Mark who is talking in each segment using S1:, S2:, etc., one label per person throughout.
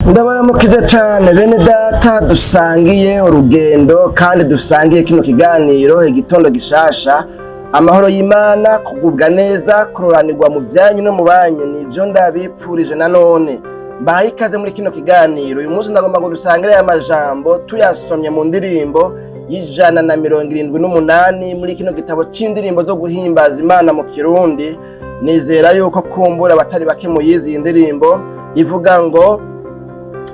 S1: Ndabaramukije cane bene data dusangiye urugendo kandi dusangiye kino kiganiro Igitondo Gishasha. Amahoro y'Imana, kugubwa neza, kuroranirwa mu vyanyu no mu banyu, nivyo ndabipfurije. Nanone mbahaye ikaze muri kino kiganiro. Uyu munsi ndagomba ngo dusangire aya majambo tuyasomye mu ndirimbo y'178 muri kino gitabo c'indirimbo zo guhimbaza Imana mu Kirundi. Nizera yuko kumbura abatari bake muyizi. Iyi ndirimbo ivuga ngo: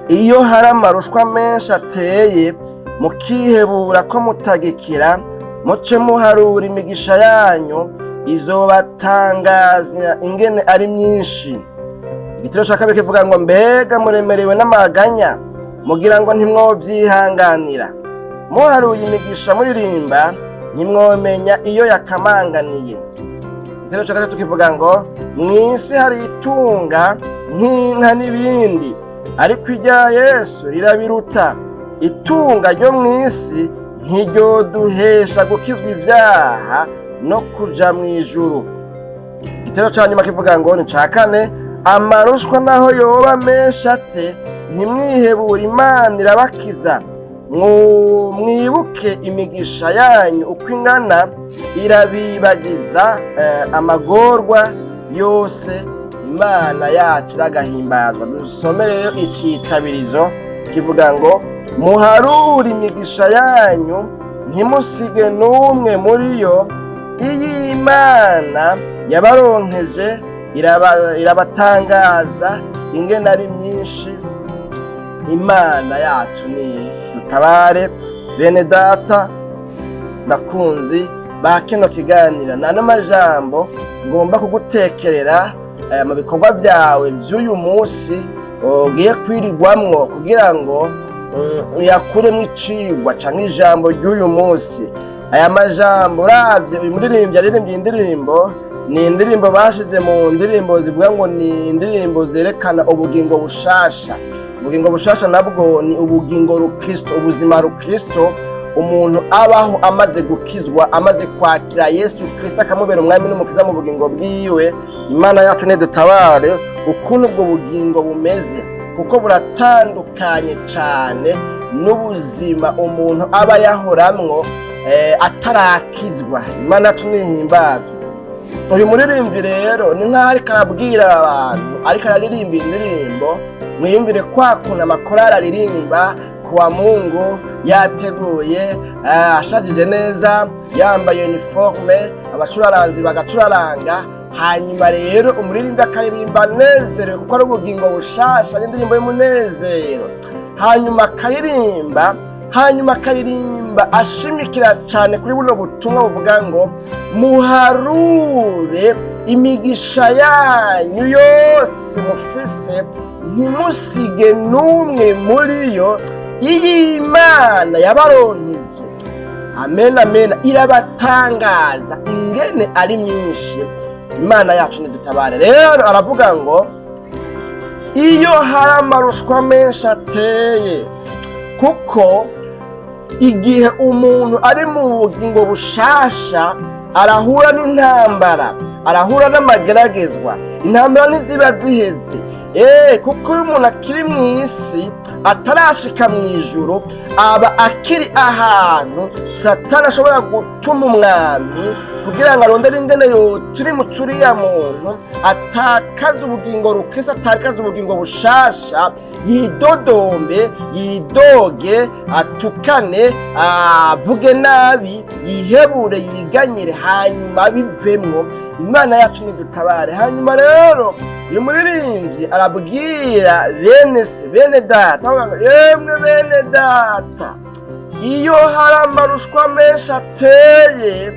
S1: "Iyo hari amarushwa menshi ateye, mukihebura ko mutagikira, muce muharura imigisha yanyu, izobatangaza ingene ari myinshi." Igitero ca kabiri kivuga ngo: "Mbega muremerewe n'amaganya, mugira ngo ntimwovyihanganira? Muharuye imigisha muririmba, ntimwomenya iyo yakamanganiye." Igitero ca gatatu kivuga ngo: "Mw'isi hari itunga nk'inka n'ibindi, ariko irya Yesu rirabiruta. Itunga ryo mw'isi ntiryoduhesha gukizwa ivyaha no kuja mw'ijuru." Igitero ca nyuma kivuga ngo, ni ca kane: "Amarushwa naho yoba menshi ate, ntimwihebure, Imana irabakiza. Mwibuke imigisha yanyu uko ingana, irabibagiza amagorwa yose. Imana yacu iragahimbazwa." Dusome rero icitabirizo kivuga ngo: "Muharure imigisha yanyu, ntimusige n'umwe muri yo. Iyi Imana yabaronkeje irabatangaza ingene ari myinshi." Imana yacu ni dutabare. Bene data bakunzi ba kino kiganiro, nta n'amajambo ngomba kugutekerera mu bikorwa byawe by'uyu munsi ugiye kwirigwamwo, kugira ngo uyakuremo icigwa canke ijambo ry'uyu munsi. Aya majambo, uravye uyu muririmbyi yaririmbye indirimbo, ni indirimbo bashize mu ndirimbo zivuga ngo ni indirimbo zerekana ubugingo bushasha. Ubugingo bushasha nabwo ni ubugingo rukristo, ubuzima rukristo umuntu abaho amaze gukizwa, amaze kwakira Yesu Kristo akamubera umwami n'umukiza mu bugingo bwiwe. Imana yacu nidutabare ukuntu ubwo bugingo bumeze, kuko buratandukanye cyane n'ubuzima umuntu aba yahoramwo atarakizwa. Imana yacu nihimbazwe. Uyu muririmbyi rero ni nk'aho ariko arabwira abantu, ariko araririmba indirimbo. Mwiyumvire kwa kuntu amakorari aririmba kuwa Mungu, yateguye, ashajije neza, yambaye uniforme, abacuraranzi bagacuraranga, hanyuma rero umuririmbyi akaririmba anezerewe kuko ari ubugingo bushasha, ari indirimbo y'umunezero. Hanyuma akaririmba, hanyuma akaririmba ashimikira cyane kuri buno butumwa buvuga ngo: "Muharure imigisha yanyu yose mufise, ntimusige n'umwe muri yo. Iyi Imana yabaronkeje, amen, amen, irabatangaza ingene ari myinshi." Imana yacu nidutabare. Rero aravuga ngo iyo hari amarushwa menshi ateye, kuko igihe umuntu ari mu bugingo bushasha arahura n'intambara, arahura n'amageragezwa, intambara ntiziba ziheze. Kuko iyo umuntu akiri mu isi, atarashika mu ijuru, aba akiri ahantu Satani ashobora gutuma umwami kugira ngo arondere ingene yoturi mu turiya muntu atakaze ubugingo rukristo, atakaze ubugingo bushasha, yidodombe, yidoge, atukane, avuge nabi, yihebure, yiganyire, hanyuma bivemwo. Imana yacu nidutabare. Hanyuma rero uyu muririmbyi arabwira bene se, bene data, avuga ngo: "Yemwe bene data, iyo hari amarushwa menshi ateye,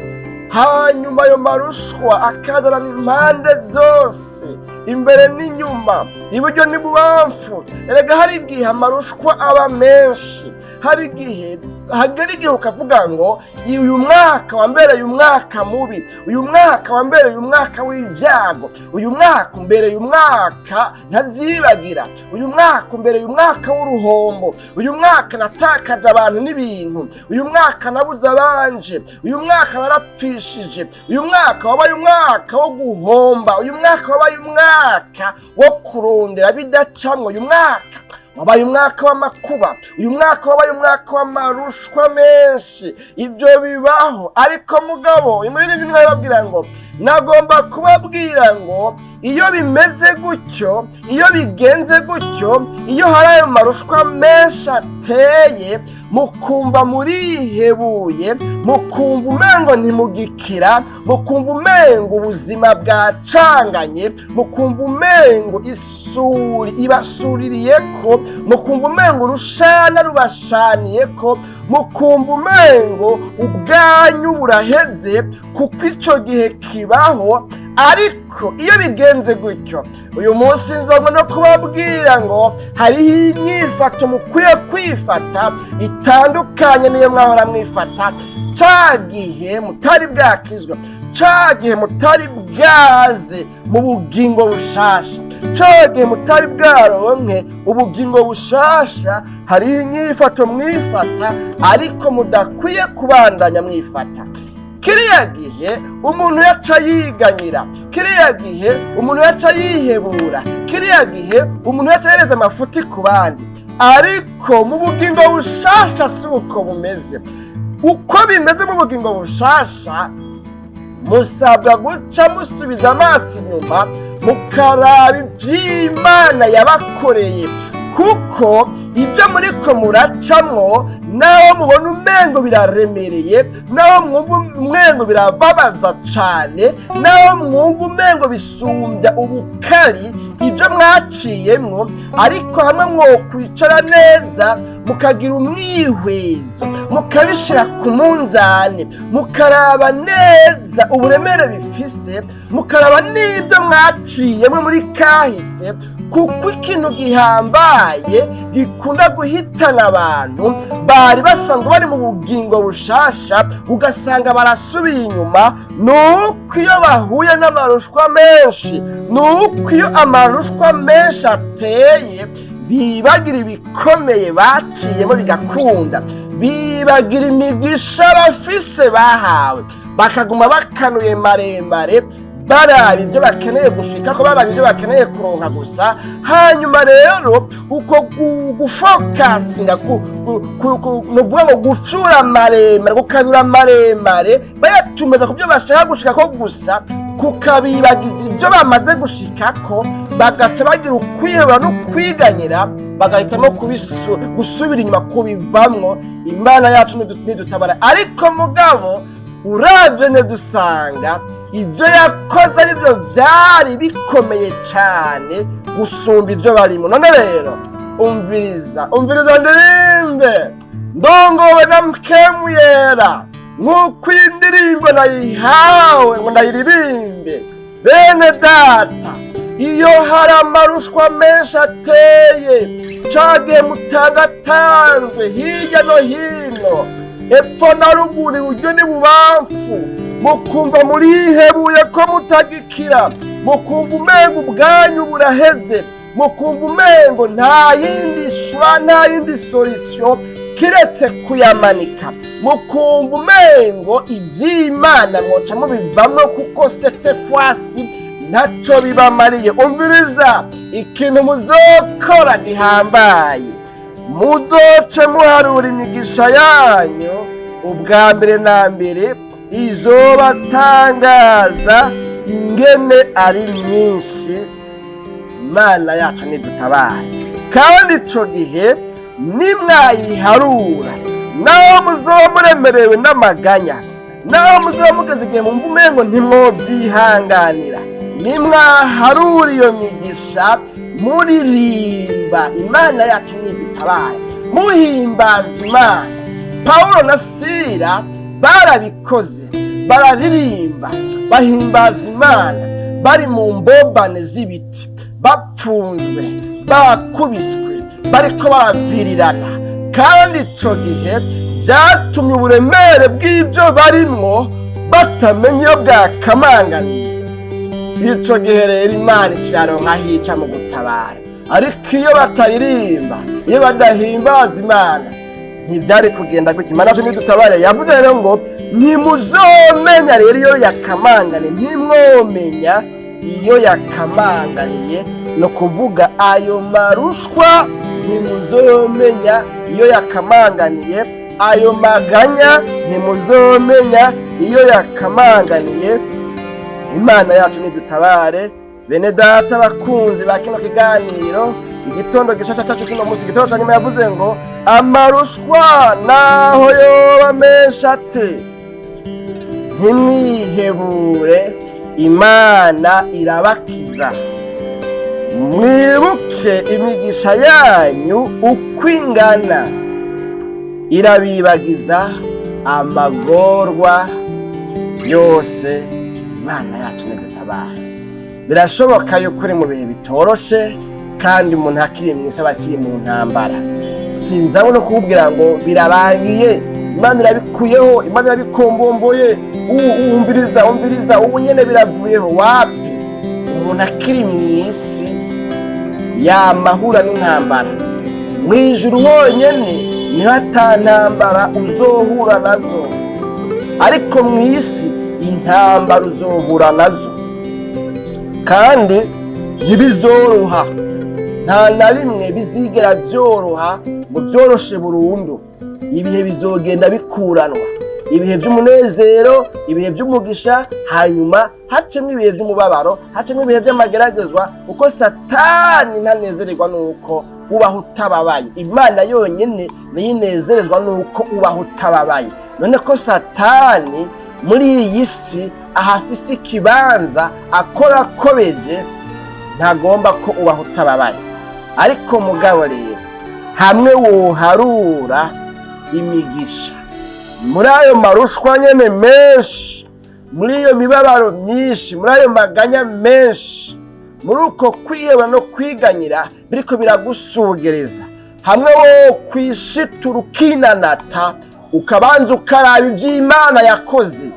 S1: hanyuma ayo marushwa akazana impande zose, imbere n'inyuma, iburyo n'ibubamfu." Erega hari igihe amarushwa aba menshi, hari igihe hagera igihe ukavuga ngo: "Uyu mwaka wambereye umwaka mubi, uyu mwaka wambereye umwaka w'ibyago, uyu mwaka umbereye umwaka ntazibagira, uyu mwaka umbereye umwaka w'uruhombo, uyu mwaka natakaje abantu n'ibintu, uyu mwaka nabuze abanje, uyu mwaka narapfishije, uyu mwaka wabaye umwaka wo guhomba, uyu mwaka wabaye umwaka wo kurondera bidacamwo, uyu mwaka." Wabaye umwaka w'amakuba, uyu mwaka wabaye umwaka w'amarushwa menshi. Ibyo bibaho, ariko mugabo uyu muririmbyi bababwira ngo nagomba kubabwira ngo iyo bimeze gutyo, iyo bigenze gutyo, iyo hari ayo marushwa menshi ateye, mukumva murihebuye, mukumva umengo ntimugikira, mukumva umengo ubuzima bwacanganye, mukumva umengo isuri ibasuririye ko, mukumva umengo urushana rubashaniye ko, mukumva umengo ubwanyu buraheze, kuko ico gihe kibaho. Ariko iyo bigenze gutyo, uyu munsi nzanywe no kubabwira ngo hariho inyifato mukwiye kwifata itandukanye n'iyo mwahora mwifata ca gihe mutari bwakizwa, ca gihe mutari bwaze mu bugingo bushasha, ca gihe mutari bwaronke ubugingo bushasha. Hariho inyifato mwifata ariko mudakwiye kubandanya mwifata. Kiriya gihe umuntu yaca yiganyira, kiriya gihe umuntu yaca yihebura, kiriya gihe umuntu yaca yereza amafuti ku bandi. Ariko mu bugingo bushasha si uko bumeze. Uko bimeze mu bugingo bushasha, musabwa guca musubiza amaso inyuma, mukaraba ivy'Imana yabakoreye, kuko ibyo muriko muracamwo, naho mubona umengo biraremereye, naho mwumva umengo birababaza cane, naho mwumva umengo bisumbya ubukari ibyo mwaciyemwo, ariko hamwe mwokwicara neza, mukagira umwihwezo, mukabishira ku munzani, mukaraba neza uburemere bifise, mukaraba n'ibyo mwaciyemwo muri kahise, kuko ikintu gihambaye gikunda guhitana abantu bari basanzwe bari mu bugingo bushasha, ugasanga barasubiye inyuma, ni uko iyo bahuye n'amarushwa menshi, ni uko iyo amarushwa menshi ateye, bibagira ibikomeye baciyemo bigakunda, bibagira imigisha bafise bahawe, bakaguma bakanuye maremare, baraba ibyo bakeneye gushika ko, baraba ibyo bakeneye kuronka gusa. Hanyuma rero uko gufokasinga, nuvuga ngo gucura maremare, gukanura maremare, bayatumeza ku byo bashaka gushika ko gusa, kukabibagiza ibyo bamaze gushikako, bagaca bagira ukwihebura no kwiganyira, bagahitamo gusubira inyuma, kubivamwo. Imana yacu nidutabara. Ariko mugabo uravye neza usanga ibyo yakoze aribyo vyari bikomeye cane gusumba ibyo barimo. None rero umviriza, umviriza ndirimbe ndongowe na Mpwemu Yera, nk'uko iyi ndirimbo nayihawe ngo ndayiririmbe. Bene data, iyo hari amarushwa menshi ateye, cagihe mutangatanzwe hirya no hino, epfo na ruguru, iburyo n'ibubamfu, mukumva murihebuye ko mutagikira, mukumva umengo ubwanyu buraheze, mukumva umengo nta yindi choix, nta yindi solution kiretse kuyamanika, mukumva umengo ivy'Imana mwoca mubivamwo kuko cette fois-ci ntaco bibamariye, umviriza ikintu muzokora gihambaye. Muzoce muharura imigisha yanyu. Ubwa mbere na mbere izobatangaza ingene ari myinshi. Imana yacu nidutabare. Kandi ico gihe nimwayiharura, naho muzoba muremerewe n'amaganya, naho muzoba mugeze igihe mumva umengo ntimwovyihanganira, nimwaharura iyo migisha muririmba, Imana yacu nidutabare, muhimbaza Imana. Pawulo na Sira barabikoze, bararirimba, bahimbaza Imana bari mu mbobane z'ibiti, bapfunzwe, bakubiswe, bariko baravirirana. Kandi ico gihe vyatumye uburemere bw'ibyo barimwo batamenya iyo bwakamanganiye. Ico gihe rero Imana iraronka aho ica mu gutabara. Ariko iyo bataririmba, iyo badahimbaza Imana, ntibyari kugenda gutya. Imana yacu nidutabare. Yavuze rero ngo ntimuzomenya rero iyo yakamangane, ntimwomenya Iyo yakamanganiye, no kuvuga ayo marushwa ntimuzomenya iyo yakamanganiye, ayo maganya ntimuzomenya iyo yakamanganiye. Imana yacu nidutabare. Bene data bakunzi ba kino kiganiro, igitondo gishasha cyacu kino munsi, igitondo cya nyuma, yavuze ngo amarushwa naho yoba menshi ate, ntimwihebure, Imana irabakiza. Mwibuke imigisha yanyu uko ingana, irabibagiza amagorwa yose. Imana yacu nidutabare. Birashoboka yuko uri mu bihe bitoroshe, kandi umuntu akiri mu isi aba akiri mu ntambara. Sinzabona no kukubwira ngo birarangiye, Imana irabikuyeho, Imana irabikombomboye, umviriza, umviriza, ubu nyene biravuyeho. Wapi, umuntu akiri mu isi yamahura n'intambara. Mu ijuru honyene niho ata ntambara uzohura nazo, ariko mu isi intambara uzohura nazo, kandi ntibizoroha. Nta na rimwe bizigera byoroha ngo byoroshe burundu. Ibihe bizogenda bikuranwa, ibihe by'umunezero, ibihe by'umugisha, hanyuma hacemo ibihe by'umubabaro, hacemo ibihe by'amageragezwa, kuko Satani ntanezererwa nuko ubaho utababaye. Imana yonyine niyo inezerezwa nuko ubaho utababaye. None ko Satani muri iyi si ahafise ikibanza akora akobeje, ntagomba ko ubaho utababaye. Ariko mugabo rero, hamwe woharura imigisha muri ayo marushwa nyene menshi, muri iyo mibabaro myinshi, muri ayo maganya menshi, muri uko kwiheba no kwiganyira biriko biragusugereza, hamwe wo kwishitura ukinanata, ukabanza ukaraba ivy'Imana yakoze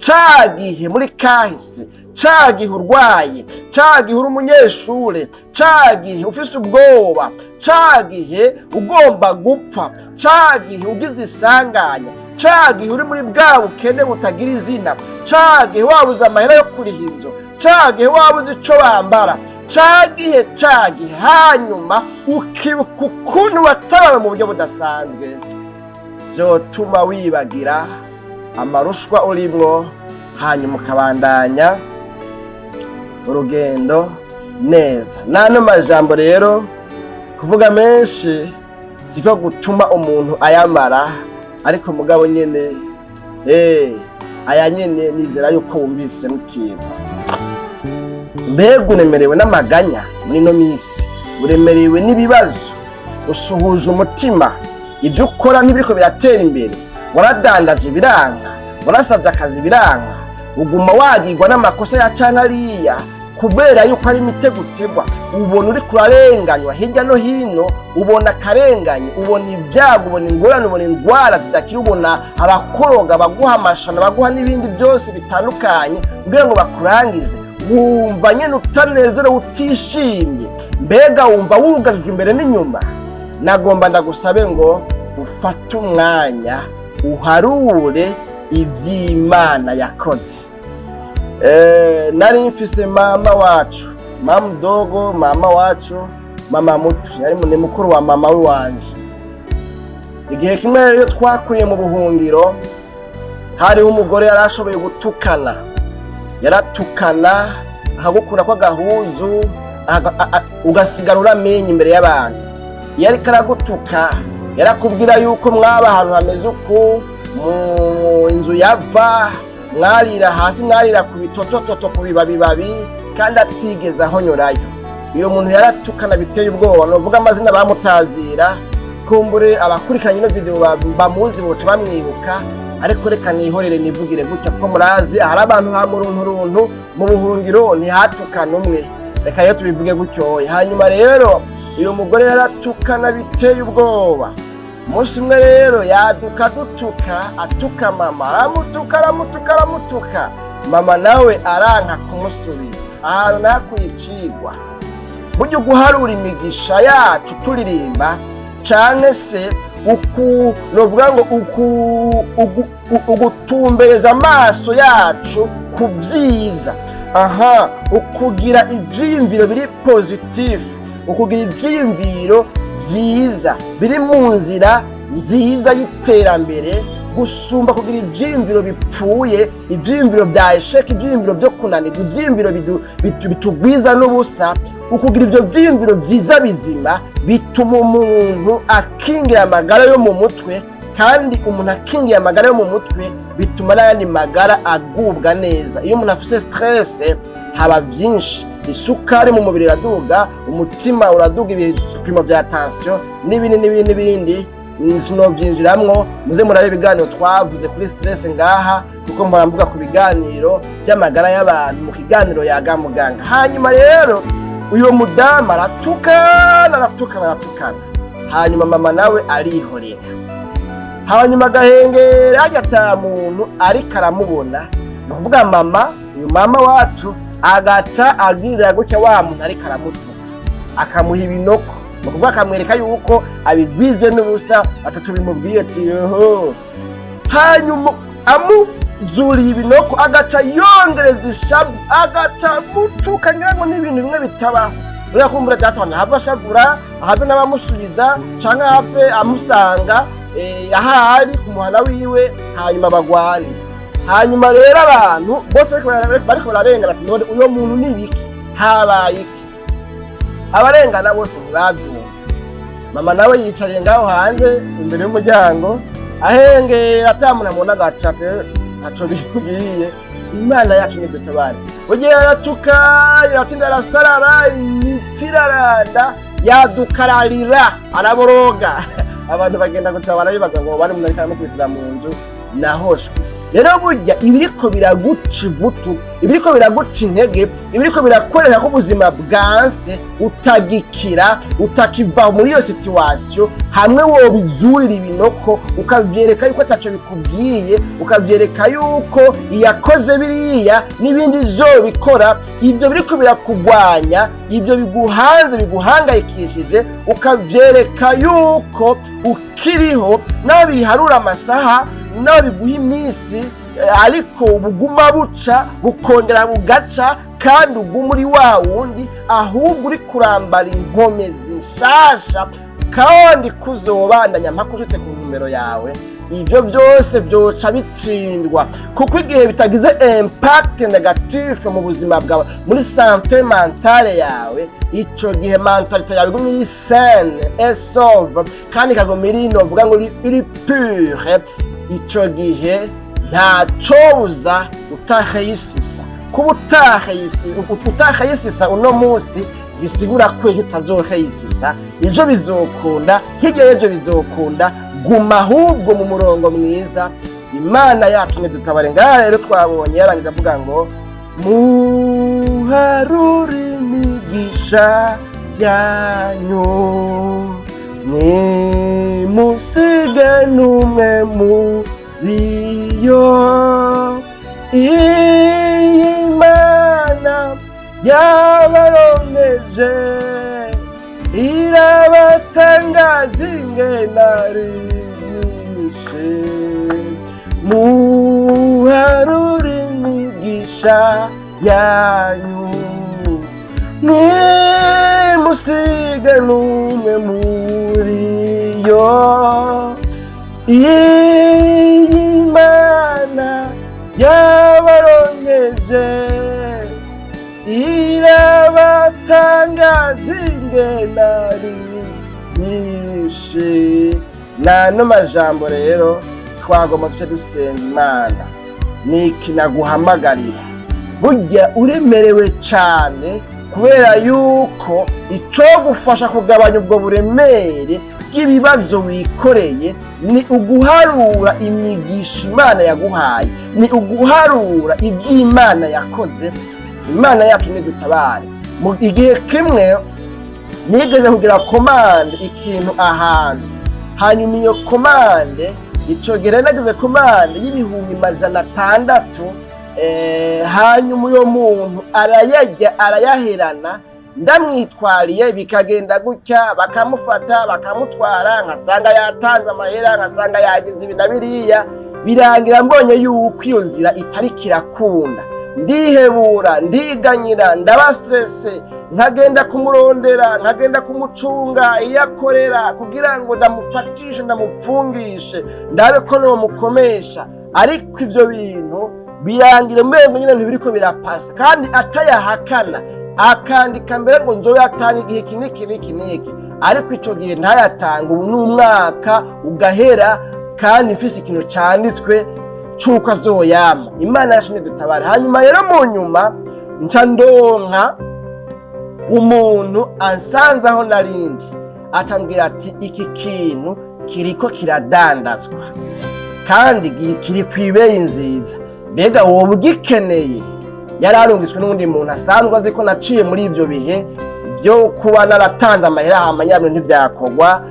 S1: ca gihe muri kahise, ca gihe urwaye, ca gihe uri umunyeshure, ca gihe ufise ubwoba, ca gihe ugomba gupfa, ca gihe ugize isanganya, ca gihe uri muri bwa bukene butagira izina, ca gihe wabuze amahera yo kuriha inzu, ca gihe wabuze ico wambara, ca gihe, ca gihe, hanyuma ukibuka ukuntu watabawe mu buryo budasanzwe, vyotuma wibagira amarushwa urimwo, hanyuma ukabandanya urugendo neza. N'ano majambo rero, kuvuga menshi siko gutuma umuntu ayamara, ariko mugabo nyene aya nyene nizera yuko wumvisemo ikintu. Mbega uremerewe n'amaganya muri ino minsi? Uremerewe n'ibibazo? Usuhuje umutima? Ibyo ukora ntibiriko biratera imbere? Waradandaje biranka? Warasabye akazi biranka? Uguma wagirwa n'amakosa ya canke ariya kubera yuko ari imitego utegwa? Ubona uriko urarenganywa hirya no hino, ubona akarengane, ubona ibyago, ubona ingorane, ubona indwara zidakira, ubona abakoroga, baguha amashano, baguha n'ibindi byose bitandukanye kugira ngo bakurangize. Wumva nyine utanezerewe, utishimye? Mbega wumva wugarijwe imbere n'inyuma? Nagomba ndagusabe ngo ufate umwanya uharure iby'Imana yakoze. Nari mfise mama wacu, mama dogo, mama wacu, mama muto, yari ni mukuru wa mama wanje. Igihe kimwe rero twakuriye mu buhungiro, hariho umugore yari ashoboye gutukana. Yaratukana akagukura kw'agahuzu, ugasigara uramenye imbere y'abantu. Iyo ariko aragutuka, yarakubwira yuko mwaba ahantu hameze uku, mu inzu yava, mwarira hasi, mwarira ku bitotototo, ku bibabibabi, kandi atigeze ahonyorayo. Uyo muntu yaratukana biteye ubwoba. Novuga amazina bamutazira, kumbure abakurikiranye ino video bamuzi boca bamwibuka, ariko reka nihorere nivugire gutya, kuko murazi ahari abantu ha murunturuntu mu buhungiro ntihatukana umwe. Reka rero tubivuge gutyo. Hanyuma rero uyu mugore yaratukana biteye ubwoba. Umunsi umwe rero yaduka dutuka, atuka mama, aramutuka, aramutuka, aramutuka. Mama nawe aranka kumusubiza. Ahantu nahakuye icigwa: burya guharura imigisha yacu turirimba, canke se uku novuga ngo ugutumbereza amaso yacu ku vyiza. Aha, ukugira ivyiyumviro biri positif, ukugira ivyiyumviro vyiza biri mu nzira nziza y'iterambere, gusumba kugira ivyiyumviro bipfuye, ivyiyumviro vya échec, ivyiyumviro vyo kunanirwa, ivyiyumviro bitugwiza n'ubusa. Ukugira ivyo vyiyumviro vyiza bizima bituma umuntu akingira amagara yo mu mutwe, kandi umuntu akingiye amagara yo mu mutwe bituma n'ayandi magara agubwa neza. Iyo umuntu afise stress, haba vyinshi: isukari mu mubiri iraduga, umutima uraduga, ibipimo vya tension n'ibindi n'ibindi n'ibindi. Sinovyinjiramwo, muze murabe ibiganiro twavuze kuri stress ngaha, kuko mpora mvuga ku biganiro by'amagara y'abantu mu kiganiro Yaga Muganga. Hanyuma rero uyo mudamu aratukana, aratukana, aratukana, hanyuma mama nawe arihorera. Hanyuma agahengera harya ata muntu ariko aramubona, ni ukuvuga mama, uyu mama wacu agaca agirira gutya wa muntu ariko aramutuka, akamuha ibinoko, ni ukuvuga akamwereka yuko abigwije n'ubusa, atatu bimubwiye ati yoho. Hanyuma amuzuriye ibinoko, agaca yongereza ishavu, agaca amutuka, ngira ngo n'ibintu bimwe bitabaho. Uriya kumbura byatwanya, ahave ashavura, ahave n'abamusubiza, canke ahave amusanga ahari ku muhana wiwe, hanyuma bagwane. Hanyuma rero abantu bose bariko bararenga bati: "None uyo muntu ni ibiki? Habaye iki?" Abarengana bose ntibavyumva. Mama nawe yicariye ngaho hanze imbere y'umuryango, ahengera ata muntu amubona, agaca ntaco bibwiye. Imana yacu nidutabare. Bugiye aratuka, iratinda, arasarara, imitsi iraranda, yadukararira, araboroga. Abantu bagenda gutabara bibaza ngo bari umuntu ariko aramukubitira mu nzu. Nahoshwe rero, burya ibiriko biraguca ivutu, ibiriko biraguca intege, ibiriko birakwereka ko ubuzima bwanse, utagikira, utakiva muri iyo situation, hamwe wobizurira ibinoko, ukavyereka yuko ataco bikubwiye, ukavyereka yuko iyakoze biriya n'ibindi zobikora, ibyo biriko birakugwanya, ibyo biguhanze, biguhangayikishije, ukavyereka yuko ukiriho, nawe biharura amasaha, nawe biguha iminsi, ariko buguma buca, bukongera bugaca, kandi uguma uri wa wundi, ahubwo uri kurambara inkomezi nshasha, kandi kuzobandanya mpaka ushitse ku ntumbero yawe. Ibyo byose byoca bitsindwa, kuko igihe bitagize impact négatif mu buzima bwawe, muri santé mentale yawe, ico gihe mentalité yawe iguma iri saine et sauve, kandi ikaguma iri, novuga ngo iri pure. Ico gihe ntacobuza utaheyisisa. Kuba utaheyisisa uno munsi bisigura ko ejo utazoheyisisa. Ejo bizokunda, hirya y'ejo bizokunda. Guma ahubwo mu murongo mwiza. Imana yacu ntidutabare. Ngaha rero twabonye yarangiza avuga ngo muharure imigisha yanyu, nimusige n'umwe muri yo. Imana yabaronkeje irabatangaza ingene ari myinshi. Muharure imigisha yanyu, nimusige n'umwe muri yo. Imana yabaronkeje irabatangaza ingene ari nyinshi. Nano majambo rero twagomba duce dusenga Imana. Niki naguhamagarira? Burya uremerewe cane, kubera yuko icogufasha kugabanya ubwo buremere bw'ibibazo wikoreye ni uguharura imigisha Imana yaguhaye, ni uguharura iby'Imana yakoze. Imana yacu nidutabare. Mu igihe kimwe nigeze kugira commande ikintu ahantu, hanyuma iyo commande, ico gihe nagize commande y'600,000, hanyuma uyo muntu arayarya, arayaherana. Ndamwitwariye bikagenda gutya, bakamufata bakamutwara, nkasanga yatanze amahera, nkasanga yagize ibi na biriya. Birangira mbonye yuko iyo nzira itariko irakunda. Ndihebura, ndiganyira, ndaba stressé, nkagenda kumurondera, nkagenda kumucunga iyo akorera kugira ngo ndamufatishe, ndamupfungishe, ndabe ko nomukomesha. Ariko ivyo bintu birangira mbengo nyine ntibiriko birapasa, kandi atayahakana, akandika mbere ngo nzoyatanga igihe iki n'iki n'iki n'iki, ariko ico gihe ntayatanga. Ubu ni umwaka ugahera kandi mfise ikintu canditswe c'uko azoyama. Imana yacu nidutabare. Hanyuma rero mu nyuma nca ndonka umuntu ansanze aho narindi, acambwira ati: "Iki kintu kiriko kiradandazwa kandi kiri kw'ibeyi nziza, mbega woba ugikeneye?" Yari arungiswe n'uwundi muntu asanzwe azi ko naciye muri ivyo bihe byo kuba naratanze amahera, hama nyabyo ntivyakorwa,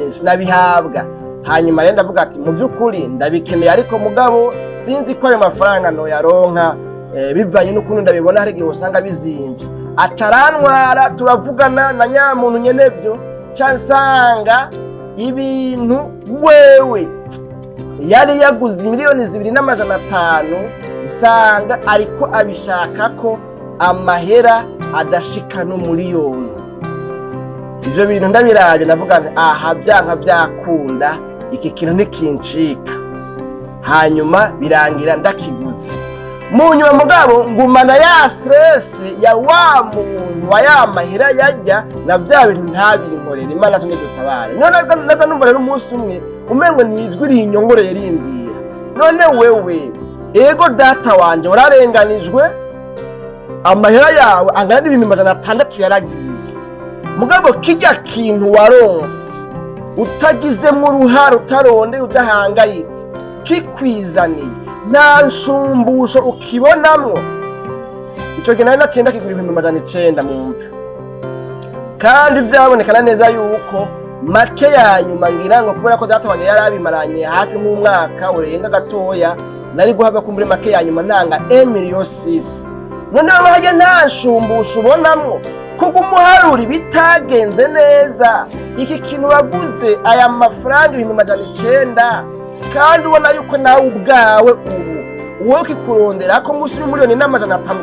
S1: sinabihabwa. Hanyuma rero ndavuga ati: "Mu by'ukuri ndabikeneye, ariko mugabo sinzi ko ayo mafaranga noyaronka, bivanye n'ukuntu ndabibona, hari igihe usanga bizimvye." Acarantwara, turavugana na nyamuntu nyenevyo, ca nsanga ibintu wewe yari yaguze 2,500,000, nsanga ariko abishaka ko amahera adashika n'umuliyoni. Ivyo bintu ndabirabye, ndavuga nti: "Aha byanka byakunda, iki kintu ntikincika." Hanyuma birangira ndakiguze. Mu nyuma mugabo ngumana ya stress ya wa muntu wa ya mahera yajya na bya bintu ntabinkorera. Imana tumwe dutabare. None naza numva rero umunsi umwe umengo ni ijwi rinyongoreye rimbwira: "None wewe, ego data wanje, wararenganijwe, amahera yawe angana n'600,000 yaragiye, mugabo kijya kintu waronse utagizemwo uruhare, utarondeye, udahangayitse, kikwizaniye, nta nshumbusho ukibonamwo?" Ico gihe nari naciye ndakigura 900,000 mumve, kandi vyabonekana neza yuko make ya nyuma, ngira ngo kubera ko data wanje yari abimaranye hafi nk'umwaka urenga gatoya, nari guhabwa ko muri make ya nyuma ntanga 1,6 million. Noneho harya nta nshumbusho ubonamwo kuguma uharura ibitagenze neza? Iki kintu waguze aya mafaranga 900,000, kandi ubona yuko nawe ubwawe ubu uwo kikurondera ko munsi y'1,5 million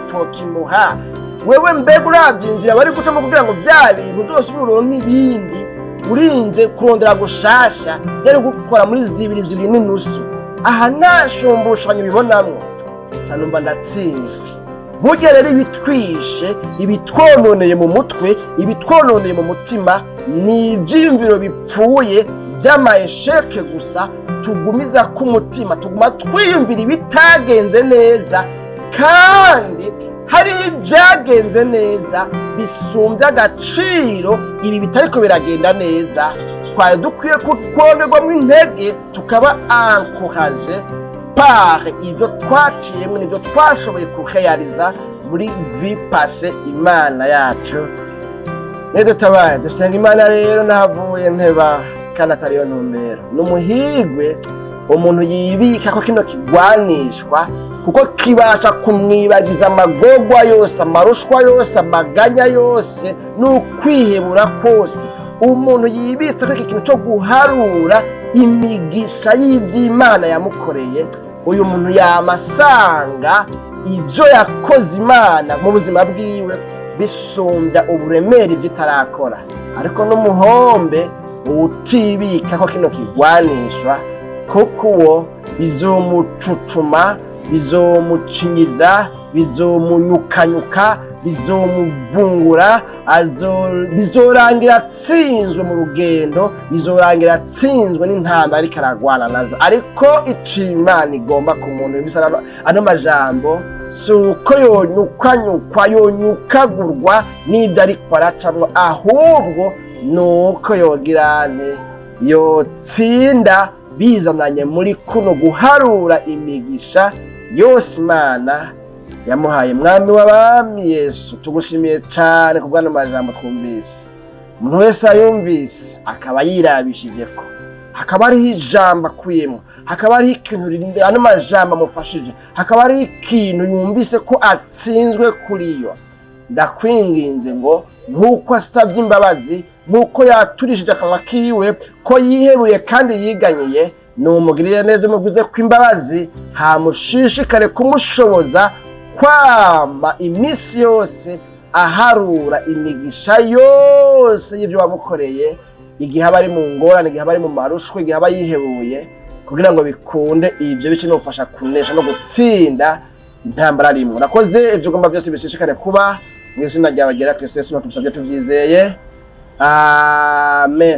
S1: utokimuha wewe, mbega uravye inzira bari gucamo kugira ngo vya bintu byose uronke ibindi, urinze kurondera gushasha, yari gukora muri zibiri, zibiri n'inusu, aha nta shumbushanyo bibonamwo? Numva ndatsinzwe. Burya rero ibitwishe, ibitwononeye mu mutwe, ibitwononeye mu mutima, ni ivyiyumviro bipfuye by'ama échecs gusa tugumiza ku mutima. Tuguma twiyumvira ibitagenze neza kandi hari ibyagenze neza bisumbye agaciro ibi bitariko biragenda neza. Twari dukwiye kongerwamo intege, tukaba encouragés par ivyo twaciyemo n'ivyo twashoboye kurealiza muri vie passée. Imana yacu nidutabaye. Dusenga Imana rero. Nahavuye nteba, kandi atariyo ntumbero. Ni umuhigwe umuntu yibika ko kino kigwanishwa, kuko kibasha kumwibagiza amagorwa yose, amarushwa yose, amaganya yose n'ukwihebura kose. Umuntu yibitse ko iki kintu cyo guharura imigisha y'iby'Imana yamukoreye, uyu muntu yamasanga ibyo yakoze Imana mu buzima bwiwe bisumbya uburemere ibyo itarakora. Ariko n'umuhombe utibika ko kino kigwanishwa, kuko uwo bizomucucuma, bizomucinyiza, bizomunyukanyuka, bizomuvungura, bizorangira atsinzwe mu rugendo, bizorangira atsinzwe n'intambara ariko aragwana nazo. Ariko ico Imana igomba ku muntu yumvise ano majambo si uko yonyukwanyukwa, yonyukagurwa n'ibyo ariko aracamwo, ahubwo ni uko yogirane yotsinda bizananye muri kuno guharura imigisha yose Imana yamuhaye. Mwami w'abami Yesu, tugushimiye cyane ku bw'ano majambo twumvise. Umuntu wese ayumvise akaba yirabishije ko hakaba hariho ijambo akuyemo, hakaba hariho ikintu ano majambo amufashije, hakaba hariho ikintu yumvise ko atsinzwe kuri yo, ndakwinginze ngo nk'uko asabye imbabazi, nk'uko yaturishije akanwa kiwe ko yihebuye kandi yiganyiye, numugirire neza, umugwize ko imbabazi, hamushishikare kumushoboza. Kwama iminsi yose aharura imigisha yose y'ibyo wamukoreye, igihe aba ari mu ngorane, igihe aba ari mu marushwa, igihe aba yihebuye, kugira ngo bikunde ibyo bice bimufasha kunesha no gutsinda intambara rimwe. Urakoze. Ibyo ugomba byose bishishikare kuba mu izina ryawe ryera Kristo Yesu tubisabye tubyizeye, amen.